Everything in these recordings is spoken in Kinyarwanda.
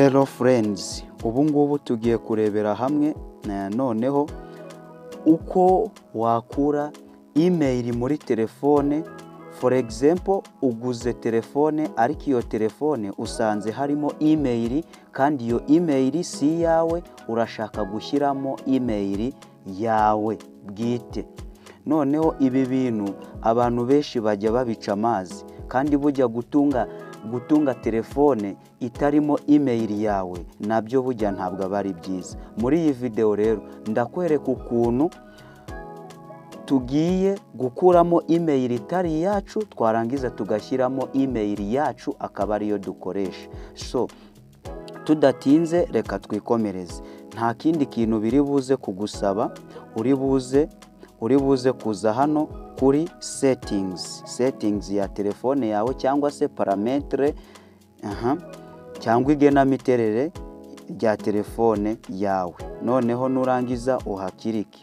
Hello friends, ubu ngubu tugiye kurebera hamwe noneho uko wakura email muri telefone. For example, uguze telefone ariko iyo telefone usanze harimo email, kandi iyo email si iyawe, urashaka gushyiramo email yawe bwite. Noneho ibi bintu abantu benshi bajya babica amazi, kandi bujya gutunga telefone itarimo email yawe nabyo bujya ntabwo aba ari byiza. Muri iyi video rero ndakwereka ukuntu tugiye gukuramo email itari yacu, twarangiza tugashyiramo email yacu akaba ariyo dukoresha. So tudatinze reka twikomereze. Nta kindi kintu biri buze kugusaba, uri buze kuza hano kuri settings ya telefone yawe cyangwa se parametre, cyangwa igenamiterere rya telefone yawe. Noneho nurangiza uhakirike.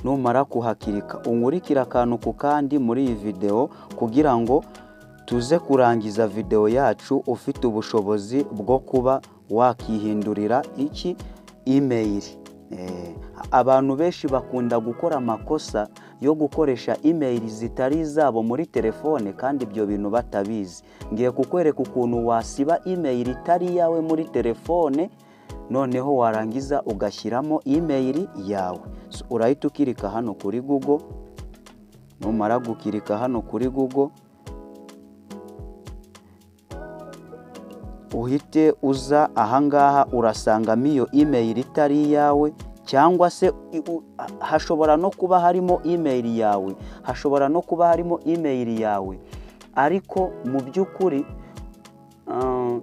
Numara kuhakirika unkurikira akantu ku kandi muri iyi video kugira ngo tuze kurangiza video yacu ufite ubushobozi bwo kuba wakihindurira iki email. Abantu benshi bakunda gukora amakosa yo gukoresha email zitari izabo muri telefone, kandi ibyo bintu batabizi. Ngiye kukwereka ukuntu wasiba email itari iyawe muri telefone, noneho warangiza ugashyiramo email yawe. So, urahita ukirika hano kuri Google. Numara gukirika hano kuri Google, uhite uza ahangaha urasangamo iyo email itari iyawe, cyangwa se hashobora no kuba harimo email yawe, hashobora no kuba harimo email yawe ariko mu by'ukuri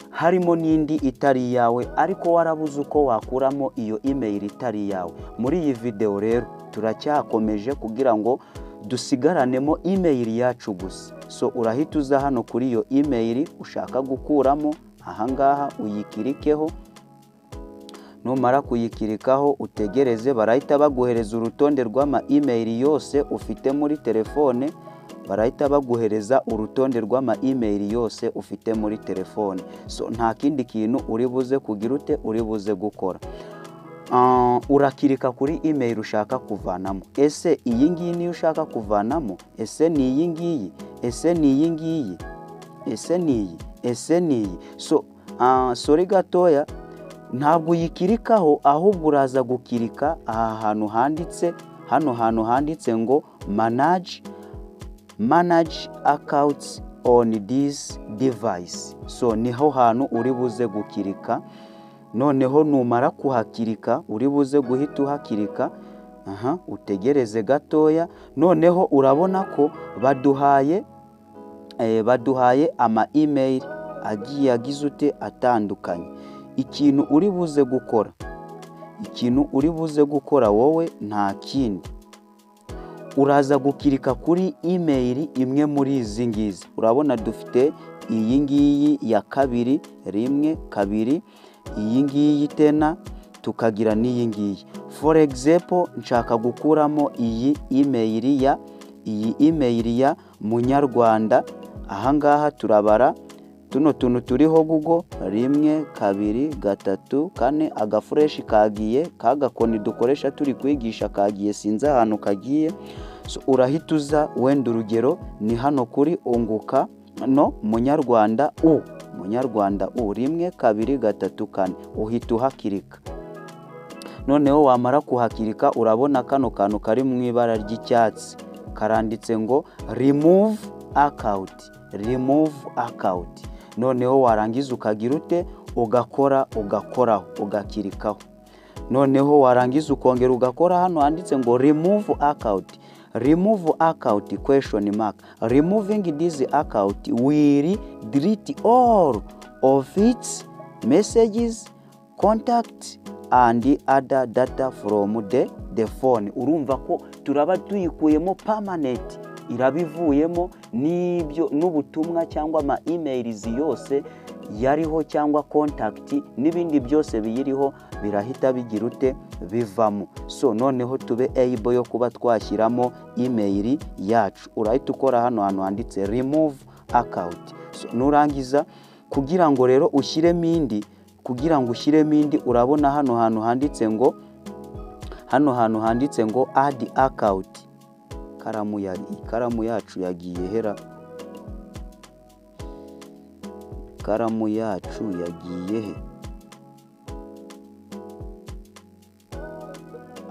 harimo n'indi itari iyawe, ariko warabuze uko wakuramo iyo email itari iyawe. Muri iyi video rero turacyakomeje kugira ngo dusigaranemo email yacu gusa. So urahita uza hano kuri iyo email ushaka gukuramo, ahangaha uyikirikeho. Numara kuyikirikaho utegereze, barahita baguhereza urutonde rw'ama email yose ufite muri telefone. Barahita baguhereza urutonde rw'ama email yose ufite muri telefone. So nta kindi kintu uri buze kugira ute, uri buze gukora. Urakirika kuri email ushaka kuvanamo. Ese iyi ngiyi niyo ushaka kuvanamo? Ese ni iyi ngiyi? Ese ni iyi ngiyi? Ese ni iyi? Ese ni iyi? So sorry gatoya, ntabwo uyikirikaho, ahubwo uraza gukirika aha hantu handitse, hano hantu handitse ngo manage accounts on this device. So niho hantu uri buze gukirika. Noneho numara kuhakirika uri buze guhita uhakirika, utegereze gatoya. Noneho urabona ko baduhaye ama email agiye agize ute atandukanye. Ikintu uri buze gukora, ikintu uri buze gukora wowe nta kindi, uraza gukirika kuri email imwe muri izi ngizi. Urabona dufite iyi ngiyi ya kabiri, rimwe kabiri, iyi ngiyi tena, tukagira n'iyi ngiyi. For example, nshaka gukuramo iyi email ya, iyi email ya Munyarwanda. Ahangaha turabara tuno tuntu turiho Google, rimwe kabiri gatatu kane, agafureshi kagiye, kagakoni dukoresha turi kwigisha kagiye, sinzi ahantu kagiye. So urahita uza wenda urugero ni hano kuri unguka no Munyarwanda u, Munyarwanda u, rimwe kabiri gatatu kane, uhita uhakirika. Noneho wamara kuhakirika urabona kano kantu kari mu ibara ry'icyatsi karanditse ngo remove account, remove account. Noneho warangiza ukagira ute, ugakora, ugakoraho, ugakirikaho. Noneho warangiza ukongera ugakora hano handitse ngo remove account, remove account question mark. Removing this account will delete all of its messages, contact and other data from the phone. Urumva ko turaba tuyikuyemo permanent, irabivuyemo n'ibyo n'ubutumwa cyangwa ama emails yose yariho cyangwa contact n'ibindi byose biyiriho birahita bigira ute, bivamo. So noneho tube able yo kuba twashyiramo email yacu. Urahita ukora hano hantu handitse remove account. So nurangiza Kugira ngo rero ushyiremo indi, urabona hano hantu handitse ngo, add account. Ikaramu yacu yagiye hera, ikaramu yacu yagiye he?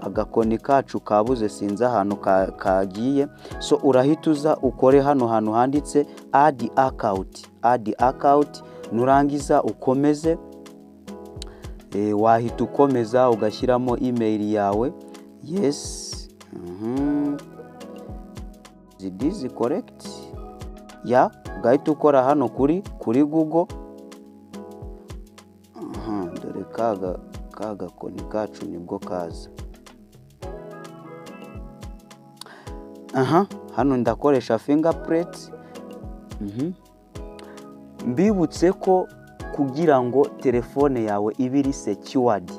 Agakoni kacu kabuze, sinzi ahantu kagiye. So urahita uza ukore hano hantu handitse add account, add account. Nurangiza ukomeze, wahita ukomeza ugashyiramo email yawe. Yes, this is correct. Ya, ugahita ukora hano kuri Google. Dore kagakoni kacu nibwo kaza. Hano ndakoresha fingerprint. Mbibutse ko kugira ngo telefone yawe ibe iri secured,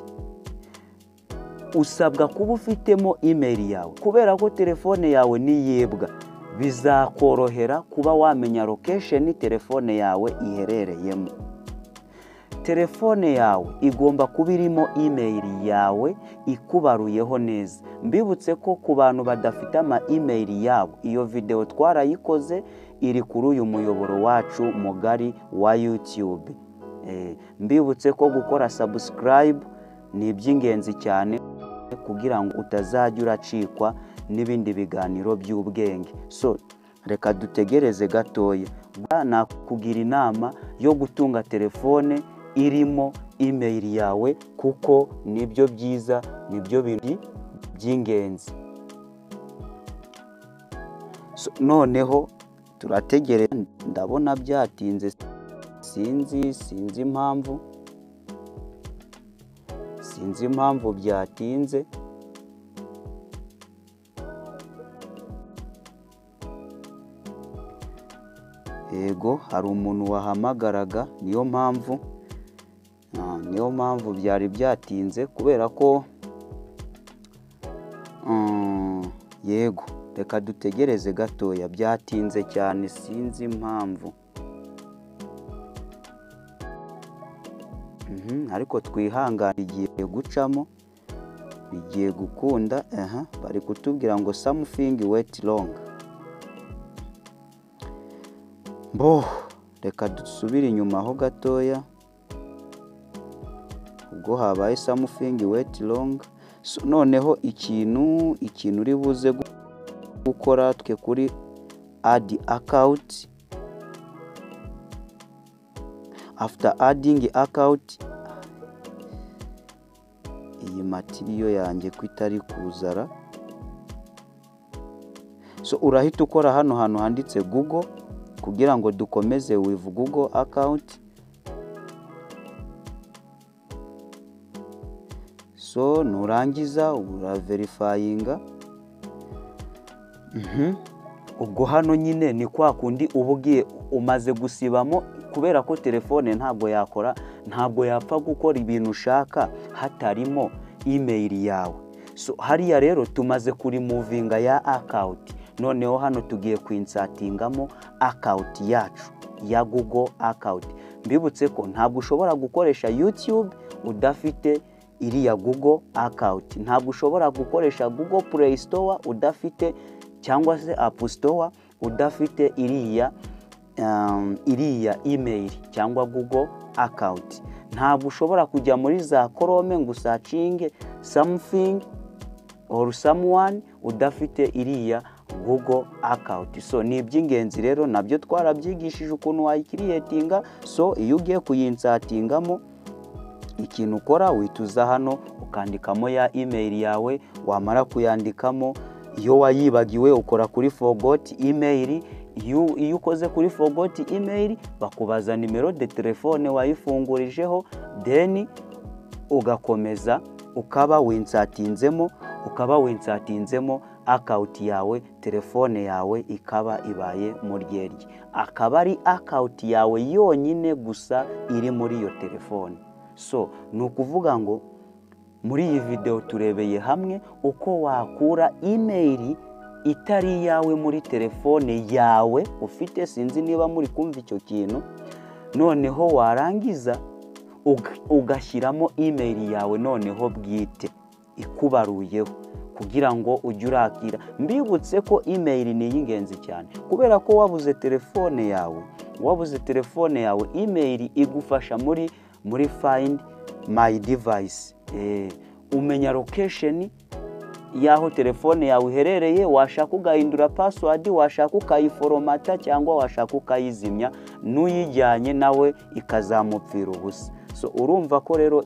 usabwa kuba ufitemo email yawe, kubera ko telefone yawe niyibwa bizakorohera kuba wamenya location telefone yawe iherereyemo. Telefone yawe igomba kuba irimo email yawe ikubaruyeho neza. Mbibutse ko ku bantu badafite ama email yabo, iyo video twarayikoze, iri kuri uyu muyoboro wacu mugari wa YouTube. Mbibutse ko gukora subscribe ni iby'ingenzi cyane kugira ngo utazajya uracikwa n'ibindi biganiro by'ubwenge. So reka dutegereze gatoya. Nakugira inama yo gutunga telefone irimo email yawe, kuko nibyo byiza, nibyo bintu by'ingenzi. So noneho turategereza, ndabona byatinze, sinzi impamvu, sinzi impamvu byatinze. Yego, hari umuntu wahamagaraga, niyo mpamvu byari byatinze, kubera ko yego, reka dutegereze gatoya, byatinze cyane, sinzi impamvu. Ariko twihangane, igiye gucamo, bigiye gukunda. Bari kutubwira ngo something wait long. Bo, reka dusubire inyuma ho gatoya. Ubwo habaye something wait long. So, noneho ikintu uri buze gukora, twe kuri add account. After adding account, iyi material yanjye ko itari kuzara. So urahita ukora hano hantu handitse Google kugira ngo dukomeze with Google account. So nurangiza uraverifyinga. Ubwo hano nyine ni kwa kundi ubugiye umaze gusibamo, kubera ko telefone ntabwo yakora, ntabwo yapfa gukora ibintu ushaka hatarimo email yawe. So hariya rero tumaze kuri movinga ya account, noneho hano tugiye kwinsatingamo account yacu ya Google account. Mbibutse ko ntabwo ushobora gukoresha YouTube udafite iriya Google account, ntabwo ushobora gukoresha Google Play Store udafite, cyangwa se App Store udafite iriya email cyangwa Google account. Ntabwo ushobora kujya muri za Chrome ngo usacinge something or someone udafite iriya Google account. So ni iby'ingenzi rero, nabyo twarabyigishije ukuntu wayikiriyetinga. So iyo ugiye kuyinsatingamo, ikintu ukora wituza hano ukandikamo ya email yawe, wamara kuyandikamo, iyo wayibagiwe ukora kuri forgot email. Iyo ukoze kuri forgot email bakubaza nimero de telefone wayifungurijeho, then ugakomeza ukaba winsatinzemo account yawe, telefone yawe ikaba ibaye muryerye, akaba ari account yawe yonyine gusa iri muri iyo telefone. So ni ukuvuga ngo muri iyi video turebeye hamwe uko wakura email itari yawe muri telefone yawe ufite. Sinzi niba muri kumva icyo kintu. Noneho warangiza ugashyiramo email yawe noneho bwite ikubaruyeho, kugira ngo ujye urakira. Mbibutse ko email ni iy'ingenzi cyane, kubera ko wabuze telefone yawe, email igufasha muri Find My Device. Umenya location y'aho telefone yawe iherereye. Washaka ugahindura password, washaka ukayiforomata, cyangwa washaka ukayizimya, n'uyijyanye nawe ikazamupfira ubusa. So urumva ko rero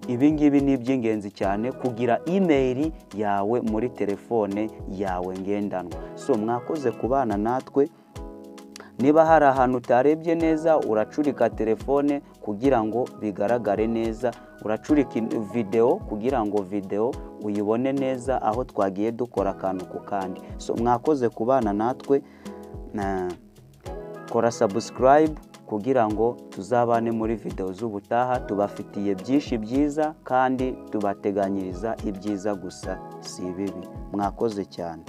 ibi ngibi ni iby'ingenzi cyane, kugira email yawe muri telefone yawe ngendanwa. So mwakoze kubana natwe. Niba hari ahantu utarebye neza, uracurika telefone kugira ngo bigaragare neza, uracurika videwo kugira ngo videwo uyibone neza, aho twagiye dukora akantu ku kandi. So mwakoze kubana natwe. Kora subscribe kugira ngo tuzabane muri videwo z'ubutaha. Tubafitiye byinshi byiza kandi tubateganyiriza ibyiza gusa, si ibibi. Mwakoze cyane.